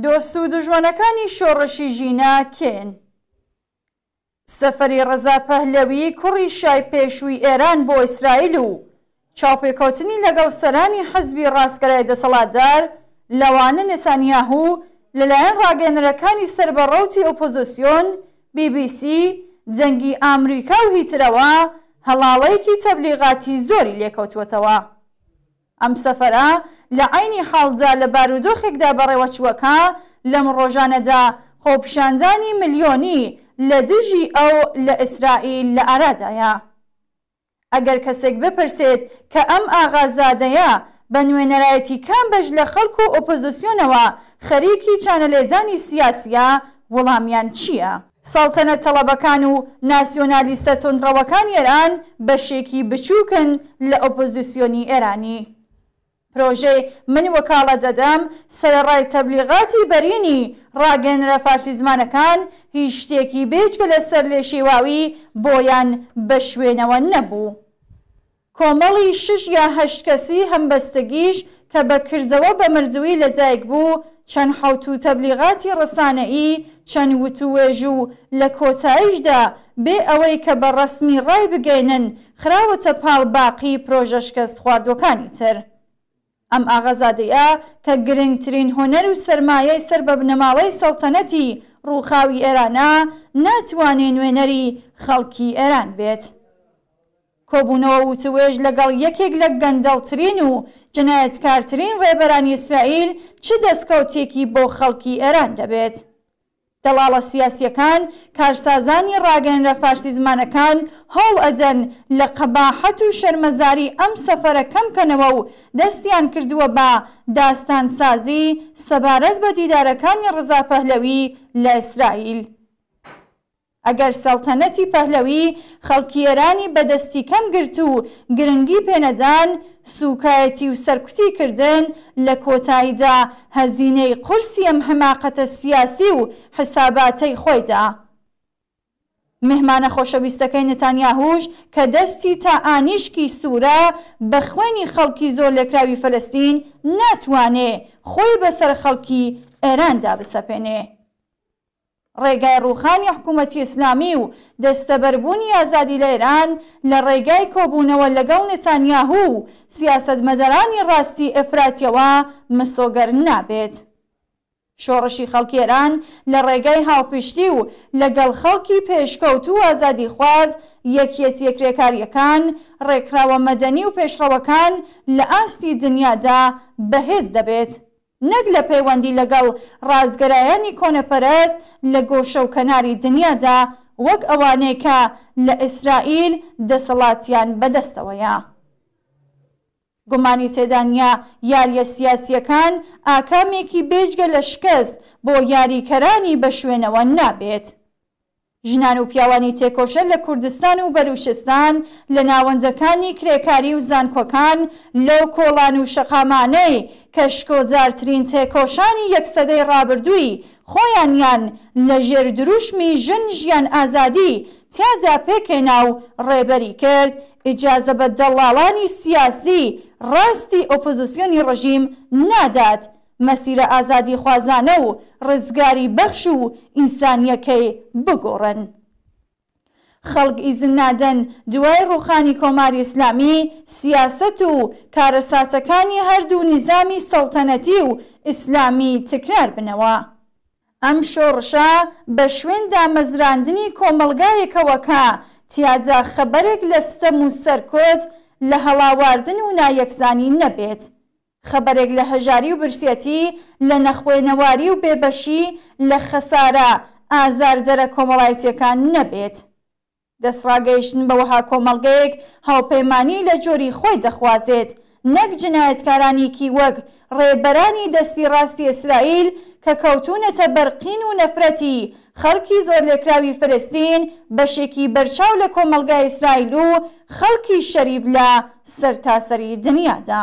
دۆست و دوژمنەکانی شۆڕشی ژینا کێن؟ سەفەری ڕەزا پەهلەوی کوڕی شای پێشووی ئێران بۆ ئیسرائیل و چاوپێکەوتنی لەگەڵ سەرانی حزبی ڕاستگەرای دەسەڵاتدار لەوانە نتانیاهو لەلایەن ڕاگەیەنەرەکانی سەر بە ڕەوتی ئۆپۆزسیۆن، بی بی سی، دەنگی ئامریکا و هیترەوە هەڵاڵەیەکی تەبلیغاتی زۆری لێکەوتووەتەوە. ئەم سەفەرە لە عەینی حاڵدا لە بارودۆخێکدا بەڕێوەچووە کە لەم ڕۆژانەدا خۆپیشاندانی ملیۆنی لە دژی ئەو لە ئیسرائیل لە ئارادایە. ئەگەر کەسێک بپرسێت کە ئەم ئاغازادەیە بە نوێنەرایەتی کام بەش لە خەڵک و ئۆپۆزسیۆنەوە خەریکی چانەلێدانی سیاسییە، وڵامیان چییە؟ سەڵتەنەت تەڵەبەکان و ناسیۆنالیستە توندڕەوەکانی ئێران بەشێکی بچووکن لە ئۆپۆزیسیۆنی ئێرانی. پرۆژەی من وەکاڵەت دەدەم سەرەڕای تەبلیغاتی بەرینی ڕاگەیەنرە فارسی زمانەکان هیچ شتێکی بێجگە لە سەرلێشێواوی بۆیان بە شوێنەوە نەبوو. کۆمەڵی شش یا هەشت کەسی هەمبەستگیش کە بە کردەوە بە مردووی لە دایک بوو، چەند حەوتوو تەبلیغاتی ڕەسانەیی، چەند وتووێژ و لە کۆتاییشدا بێ ئەوەی کە بە ڕەسمی ڕایبگەینن خراوەتە پاڵ باقی پرۆژە شکەست خواردووەکانی تر. ئەم ئاغازادەیە کە گرنگترین هونەر و سەرمایەی سەر بە بنەماڵەی سەڵتەنەتی ڕووخاوی ئێرانە، ناتوانێ نوێنەری خەڵکی ئێران بێت. کۆبوونەوە و وتووێژ لەگەڵ یەکێک لە گەندەڵترین و جەنایەتکارترین ڕێبەرانی ئیسرائیل چ دەسکەوتێکی بۆ خەڵکی ئێران دەبێت؟ دەڵاڵە سیاسییەکان، کارسازانی ڕاگەیەنرە فارسی زمانەکان هەوڵ ئەدەن لە قەباحەت و شەرمەزاری ئەم سەفەرە کەم کەنەوە و دەستیان کردووە بە داستانسازی سەبارەت بە دیدارەکانی ڕەزا پەهلەوی لە ئیسرائیل. ئەگەر سەڵتەنەتی پەهلەوی خەڵکی ئێرانی بە دەستی کەم گرت و گرنگی پێنەدان، سووکایەتی و سەرکوتی کردن، لە کۆتاییدا هەزینەی قورسی ئەم حەماقەتە سیاسی و حساباتەی خۆی دا. مێهمانە خۆشەویستەکەی نتانیاهوش کە دەستی تا ئانیشکی سوورە بە خوێنی خەڵکی زۆرلێکراوی فەلەستین ناتوانێ خۆی بەسەر خەڵکی ئێراندا بسەپێنێ. ڕێگای ڕووخانی حکوومەتی ئیسلامی و دەستەبەربوونی ئازادی لە ئێران لە ڕێگای کۆبوونەوە لەگەڵ نتانیاهوو و سیاسەتمەدارانی ڕاستی ئێفراتیەوە مسۆگەر نابێت. شۆڕشی خەڵکی ئێران لە ڕێگای هاوپشتی و لەگەڵ خەڵکی پێشکەوتوو و ئازادیخواز، یەکیەتییە کرێکارییەکان، ڕێکخراوە مەدەنی و پێشڕەوەکان لە ئاستی دنیادا بەهێز دەبێت. نەک لە پەیوەندی لەگەڵ ڕاستگەرایانی کۆنەپەرست لە گۆشە و کەناری دنیادا وەک ئەوانەی کە لە ئیسرائیل دەسەڵاتیان بەدەستەوەیە. گومانی تێدا نیە یاریە سیاسیەکان ئاکامێکی بێجگە لە شکست بۆ یاریکەرانی بەشوێنەوە نابێت. ژنان و پیاوانی تێکۆشەر لە کوردستان و بەلوچستان، لە ناوەندەکانی کرێکاری و زانکۆکان، لەو کۆڵان و شەقامانەی کە شکۆدارترین تێکۆشانی یەک سەدەی ڕابردووی خۆیانیان لە ژێر دروشمی ژن ژیان ئازادی تیادا پێکهێنا و ڕێبەری کرد، ئیجازە بە دەڵاڵانی سیاسی ڕاستی ئۆپۆزسیۆنی ڕژیم نادات مەسیرە ئازادیخوازانە و ڕزگاری بەخش و ئینسانیەکەی بگۆڕن. خەڵک ئیزن نادەن دوای ڕووخانی کۆماری ئیسلامی سیاسەت و کارەساتەکانی هەردوو نیزامی سەڵتەنەتی و ئیسلامی تکرار بنەوە. ئەم شۆڕشە بە شوێن دامەزراندنی کۆمەڵگایەکەوە کە تیادا خەبەرێک لە ستەم و سەرکوت، لە هەڵاواردن و نایەکسانی نەبێت. خەبەرێک لە هەژاری و برسیەتی، لە نەخوێنەواری و بێبەشی، لە خەسارە ئازاردەرە کۆمەڵایتیەکان نەبێت. دەستڕاگەیشتن بە وەها کۆمەڵگەیەک هاوپەیمانی لە جۆری خۆی دەخوازێت، نەک جنایەتکارانیکی وەک ڕێبەرانی دەستی ڕاستی ئیسرائیل کە کەوتوونەتە بەر قین و نەفرەتی خەڵکی زۆرلێکراوی فلستین، بەشێکی بەرچاو لە کۆمەڵگای ئیسرائیل و خەڵکی شەریف لە سەرتاسەری دنیادا.